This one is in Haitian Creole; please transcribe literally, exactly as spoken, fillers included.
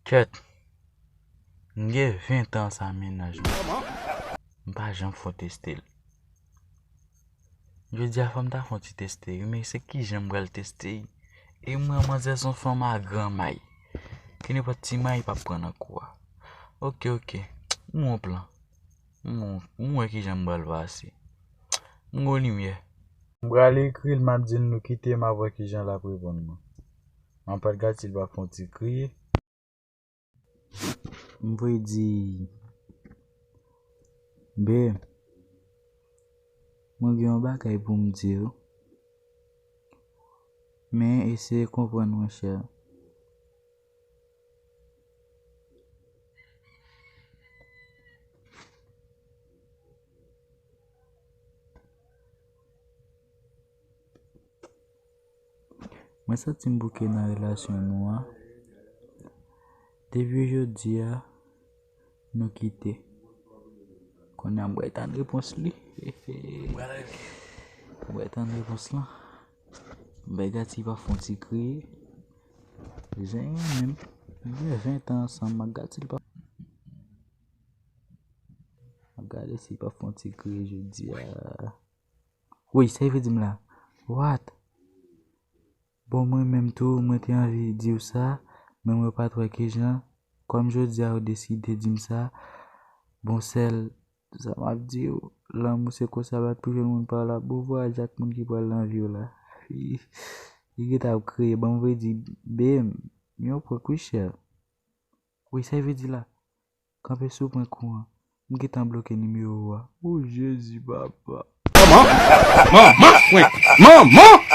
Kèt, m gen ven tan sa mennaj mwen. M pa janm fè yon teste l. Jodi a fò m ta fè yon ti teste wi, men se kijan m pral teste l? E mwen, manzè se yon fanm a gran may. Ke nenpòt ti may pa pran nan kou a. Oke, oke. M gon plan. M gon, m wè kijan m pral pase. M gon limyè. M pral ekri l, m ap di l nou kite, m ap wè kijan l ap reponn mwen. M ap gad si l pa fè yon ti kriye. M voye di, Babe, mwen gen yon bagay pou m di w, men eseye konprann mwen, chè. Mwen santi m bouke nan relasyon nou an. Depi jodi a, nou kite. Kounye a m pral tann repons li. M pral tann repons lan. M pral gad si l pa fè yon ti kriye. Zen menm. Nou gen ven tan ansanm, m ap gad si l pa. M ap gade si l pa fè yon ti kriye jodi a. Woy, sa l vle di m la? What? Bon, mwen menm tou, mwen te anvi di w sa, men mwen pa t wè kijan. Kòm jodi a ou deside di m sa, bon, sèl sa m ap di w, lanmou se konsa, pa t pou jwenn moun pa w la. Bon vwayaj ak moun ki pral nan vi w la. Li gentan ap kriye, ban m voye di, Babe, yon prank wi, chè. Wi, sa l vle di la? Kanpe sou prank ou an. M gentan bloke nimewo ou a. O Jezi, papa. Manman, manman, manman, manman.